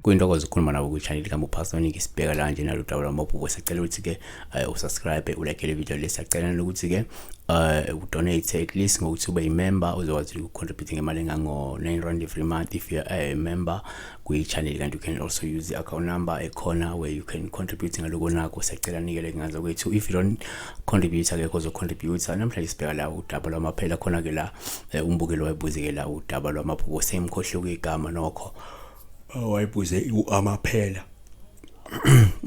Kuyintokozo ukukhuluma nawe kwi-channel kaMuphasonik. Sibheka la nje nalo daba lwamabhuku. Siyacela ukuthi-ke usubscribe, ulike le video le. Siyacela nokuthi-ke udonate at least ngokuthi ube yi-member, uzokwazi ukucontribute ngemali engango-R9 every month if you are a member kwi-channel. Kanti you can also use the account number ekhona where you can contribute ngaloko nako. Siyacela nikele nganza kwethu. If you don't contribute, akekho ozocontribute. Namhlanje sibheka la udaba lwamaphela. Khona-ke la umbukeli wayebuze-ke la udaba lwamaphupho. Sengimkhohliwe igama nokho wayebuze amaphela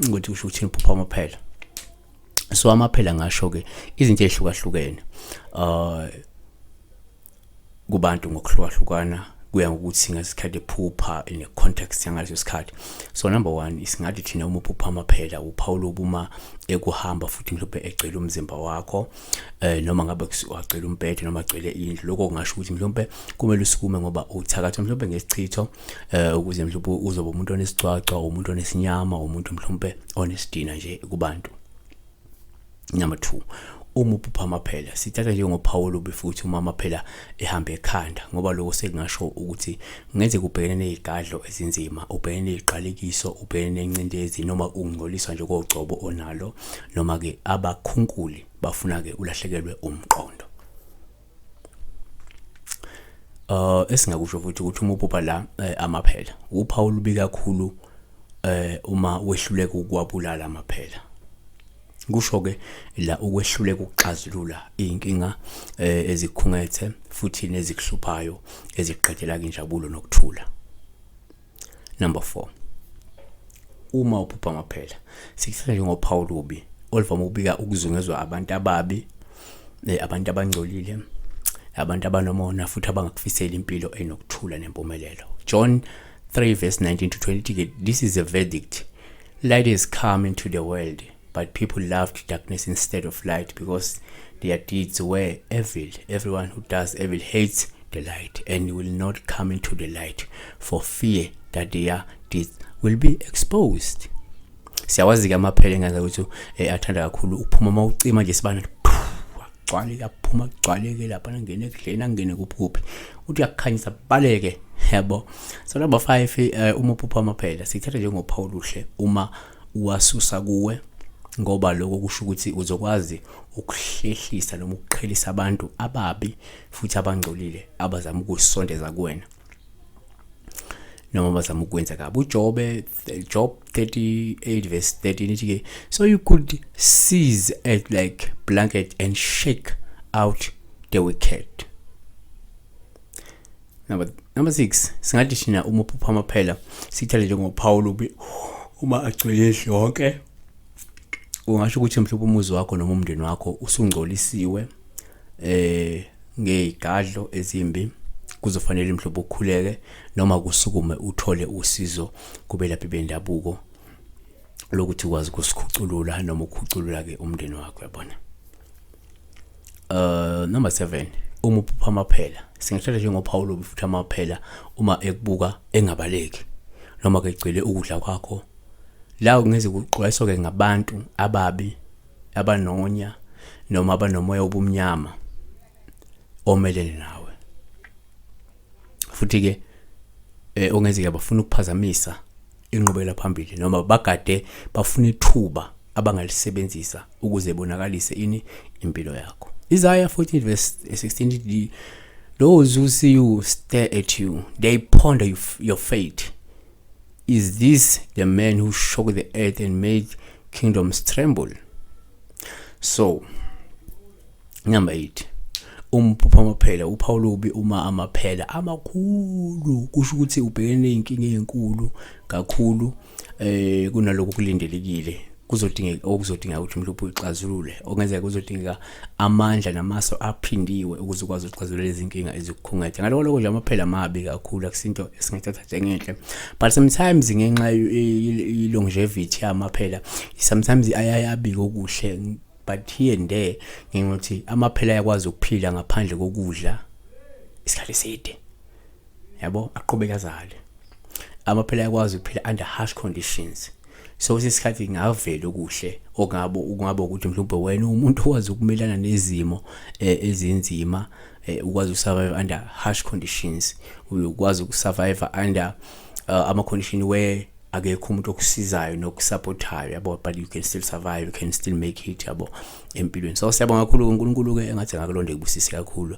ukuthi kusho ukuthi iphupha amaphela. So amaphela ngasho-ke izinto ey'hlukahlukene kubantu ngokuhlukahlukana, kuya ngokuthi ngasikhathi ephupha in context yangaleso sikhathi. So number 1, isingathi thina uma uphupha amaphela, uphawula ubuma ekuhamba futhi mhlawumbe egcwele umzimba wakho, noma ngabe wagcwele umbhede noma agcwele indlu. Lokho kungasho ukuthi mhlawumbe kumele usukume ngoba uthakathwa mhlawumbe ngesichitho, ukuze mhlawumbe uzoba umuntu onesigcwagcwa, umuntu onesinyama, umuntu mhlawumbe onesidina nje kubantu. Number 2, uma uphupha amaphela, sithatha njengophawu olubi futhi uma amaphela ehamba ekhanda, ngoba lokho sekungasho ukuthi kungenzeka ubhekene nezigadlo ezinzima, ubhekene neziqalekiso, ubhekene nencindezi, noma ukungcoliswa nje kogcobo onalo, noma ke abakhunkuli bafuna ke ulahlekelwe umqondo. Esingakusho futhi ukuthi uma uphupha la amaphela, uphawu olubi kakhulu uma wehluleka ukuwabulala amaphela. Kusho ke la ukwehluleka ukuxazulula inkinga ezikhungethe futhi nezikuhluphayo, eziqedela injabulo nokuthula. Number 4, uma uphupha amaphela, sikuthatha njengophawu olubi oluvame ukubika ukuzungezwa abantu ababi, abantu abangcolile, abantu abanomona futhi abangakufiseli impilo enokuthula nempumelelo. John 3 verse 19 to 20, this is a verdict. Light has come into the world, but people loved darkness instead of light because their deeds were evil. Everyone who does evil hates the light and will not come into the light for fear that their deeds will be exposed. Siyawazi ke amaphela engaza ukuthi athanda kakhulu ukuphuma uma ucima nje sibana, agcwale, aphuma agcwaleke lapha, angene ekudleni, angene kuphi kuphi, uthi uyakukhanyisa baleke, yabo. So number 5, uma uphupha amaphela, sithatha njengophawu oluhle uma uwasusa kuwe, ngoba lokho kusho ukuthi uzokwazi ukuhlehlisa noma ukuqhelisa abantu ababi futhi abangcolile abazama ukusondeza kuwena noma bazama ukwenza kabi. UJobe, Job 38 verse 13 ithi ke, "So you could seize it like blanket and shake out the wicked." Number 6, singathi thina uma uphupha amaphela, sithale njengophawu olubi uma agcwele yonke. Ungasho ukuthi mhlawumbe umuzi wakho noma umndeni wakho usungcolisiwe ngezigadlo ezimbi. Kuzofanele mhlawumbe ukhuleke noma kusukume uthole usizo kubelaphi bendabuko lokuthi ukwazi ukusikhuculula noma ukhuculula ke umndeni wakho, yabona. Number 7, uma uphupha amaphela, singathatha njengophawu olubi futhi amaphela uma ekubuka engabaleki noma ke egcwele ukudla kwakho. La kungeze kuxwayiswa ke ngabantu ababi, abanonya noma abanomoya obumnyama omelene nawe, futhi ke ongenzeka bafuna ukuphazamisa inqubekela phambili noma bagade bafuna ithuba abangalisebenzisa ukuze bonakalise ini impilo yakho. Isaiah 14 verse 16, "Those who see you stare at you, they ponder your fate. Is this the man who shook the earth and made kingdoms tremble?" So number 8, umphupha amaphela, uphawu olubi uma amaphela amakhulu, kusho ukuthi ubhekene nezinkinga ezinkulu kakhulu kunalokho kulindelekile. Kuzodingeka, okuzodingeka ukuthi mhlawumbe uyixazulule, okungenzeka kuzodingeka amandla namaso aphindiwe ukuze ukwazi ukuxazulula lezi zinkinga ezikukhungethe. Ngaloko lokho nje amaphela amabi kakhulu, akusinto esingayithatha njengenhle, but sometimes ngenxa ye-longevity yamaphela, sometimes ayayabika okuhle, but here and there, ngenxa yokuthi amaphela ayakwazi ukuphila ngaphandle kokudla isikhathi eside, yabo, aqhubeka azale. Amaphela ayakwazi ukuphila under harsh conditions. So kwesinye isikhathi kungavela okuhle okungabo kungaba ukuthi mhlawumbe wena umuntu owazi ukumelana nezimo eh, ezinzima eh, ukwazi ukusurvive under harsh conditions, uyokwazi ukusurvive under ama condition where akekho umuntu okusizayo nokusupportayo, yabo, but you can still survive, you can still make it, yabo, empilweni. So siyabonga kakhulu uNkulunkulu ke engathi ngakulonde kubusise kakhulu.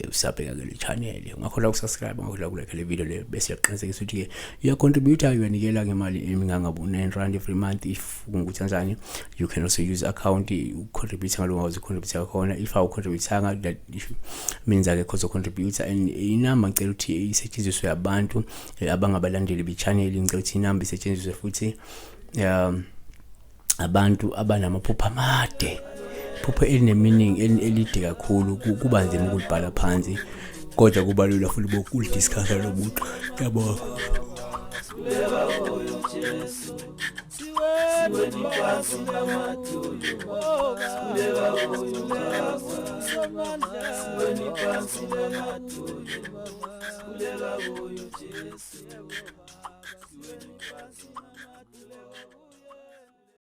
Usabheka ke le channel, ungakhohlwa ukusubscribe, ungakhohlwa ukulike le video le, bese uyaqinisekisa ukuthi ke uyacontribute, uyanikela ngemali emingangabo 9 rand every month. If kungukuthi kanjani, you can also use account ucontribute ngalo ungakwazi ucontribute khona. If awucontributanga, that means akekho ozocontribute. And inamba ngicela ukuthi isetshenziswe abantu abangabalandeli be-channel. Ngicela ukuthi inamba isetshenziswe futhi abantu abanamaphupho amade, phupho eline-meaning elide kakhulu. Kuba nzima ukulibhala phansi, kodwa kuba lula futhi bokulidiscussa lo muntu. Ngiyabonga. Siweni phansi ngamadolo, sikhuleka kuyo Jesu.